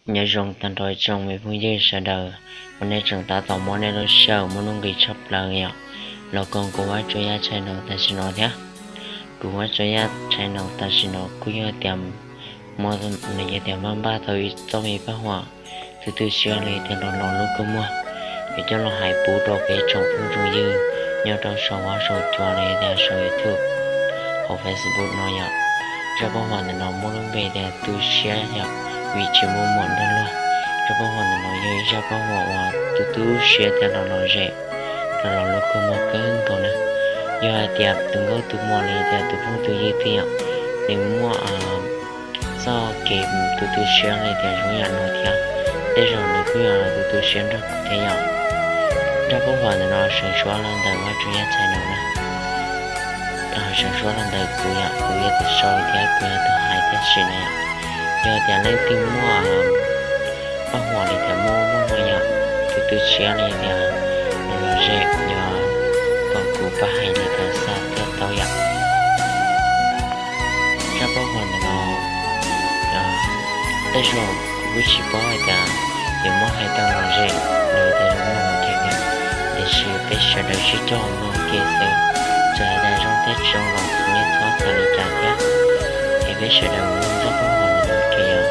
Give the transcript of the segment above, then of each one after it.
Nyob zoo tag nrho tsoom me phooj ywg sawv daws, uas nej tseem tab tom muab nej lub sij hawm muaj nuj nqis tshaj plaws yom los koom kuv Vab Tsuas Yaj channel tam sim no thiab. Kuv Vab Tsuas Yaj channel tam sim no kuj yog tias muaj, nws yog tias npaj npaj tau ib txoj me paj huam tu tu siab li tias los los lub kua muag, yuav coj los hais pub rau peb tsoom phooj tsoom ywg nyob rau saum huab saum cua los yog tias saum YouTube, hauv Facebook no yom. Zaj paj huam ntawm no muaj lub npe tias tu siab yom, vim tsis muaj muam nrog luag. Zaj paj huam ntawm no yog ib zaj paj huam uas tu tu siab thiab los lom zem, los los lub kua muag kawg nkaus na. Yog hais tias tus nkauj tus muam los yog tias tus phooj tus ywg twg yom, nws muaj txoj kev tu tu siab li tias zoo yam no thiab, tej zaum nws kuj yuav tu tu siab nrog kuv thiab yom. Zaj paj huam ntawm no sawv suab los ntawm Vab Tsuas Yaj channel na, sawv suab los ntawm kuv yom, kuv yog tus sau thiab kuv yog tus hais thiab sim na yom. Yog tias leej twg muaj paj huam li tias muaj muaj yom, tu tu siab li tias los lom zem, yog kom kuv pab hais li tias xa thiaj tau yom. Zaj paj huam ntawm no tej zaum kuv kuj tsis paub hais tias yuav muab hais tau lom zem los tias zoo li cas thiab, tiam sis peb sawv daws sib coj mloog ua ke xwb, txawm hais tias zoo thiab tsis zoo los nej txhob xav li cas thiab, es peb sawv daws mloog zaj paj huam ntawm no ua ke yom.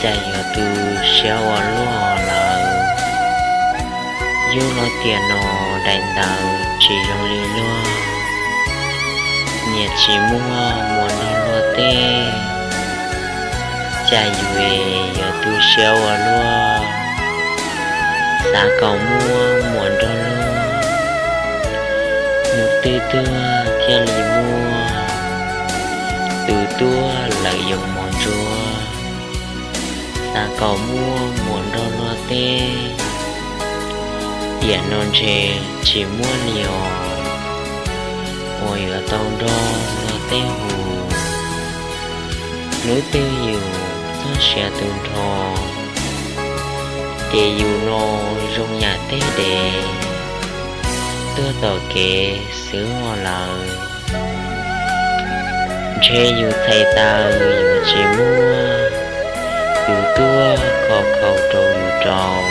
Cas yuav tu siab ua luaj lawm, yug los tiam no daim ntawv tsis zoo li luag, niam tsis muaj muam nrog luag teb, cas yus yuav tu siab ua luaj, xav kom muaj muam nrog luag, hnub twg tuag thiaj li muaj tus tuaj lawm yoo mov ntsuab. Xav kom muaj muam nrog luag teb, tiam no ntshe tsis muaj li os, uas yuav tau nrog luag teb hu. Hnub twg yus txoj sia tu nrho, ces yus no zoo yam teb dev, tuag tom kev xwb os lawm. Ntshe yus txhais taw yuav tsis muaj tus tuaj kho khau rau yus rau.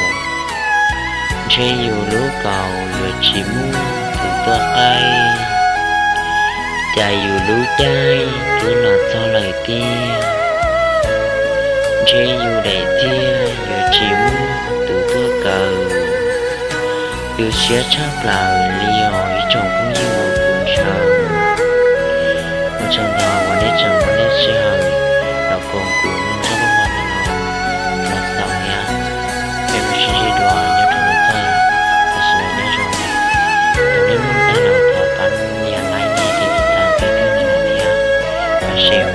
Ntshe yus lub kaus yuav tsis muaj tus tuaj qaib, cas yus lub caij twb los txog lawm tiag. Ntshe yus daim txiag yuav tsis muaj tus tuaj kaw. Tu siab tshaj plaws li os ib tsoom phooj ywg uas kuv ntshaw. Ua tsaug ntau uas nej tseem muab nej sij hawm los koom kuv mloog zaj paj huam ntawm no los xaus thiab. Peb mam sib ntsib dua nyob rau lwm zaj, tam sim no nyob zoo. Thaum nej mloog tag lawm thov pab nias like, nias tiv tas peb thiab, pab share